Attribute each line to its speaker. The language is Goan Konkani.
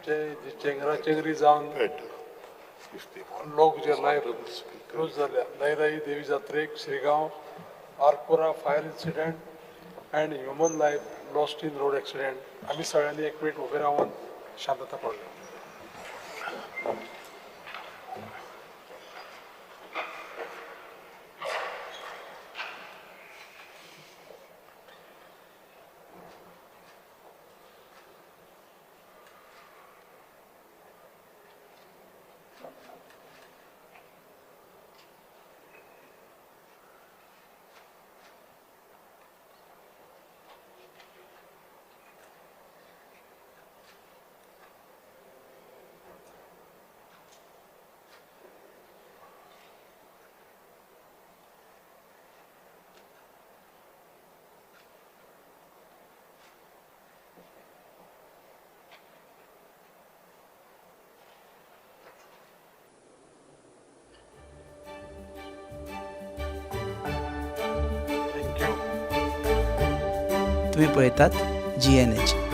Speaker 1: आमचे जी चेंगराचेंगरी जावन लोक जे लायफ लूज जाल्या. लयराई देवी जात्रेक Shrigaon, Arpora fire incident and human life lost in road accident. आमी सगळ्यांनी एक मिनट उबे रावन शांतता पडली. Thank you.
Speaker 2: तुम्ही पळयतात जीएनएच.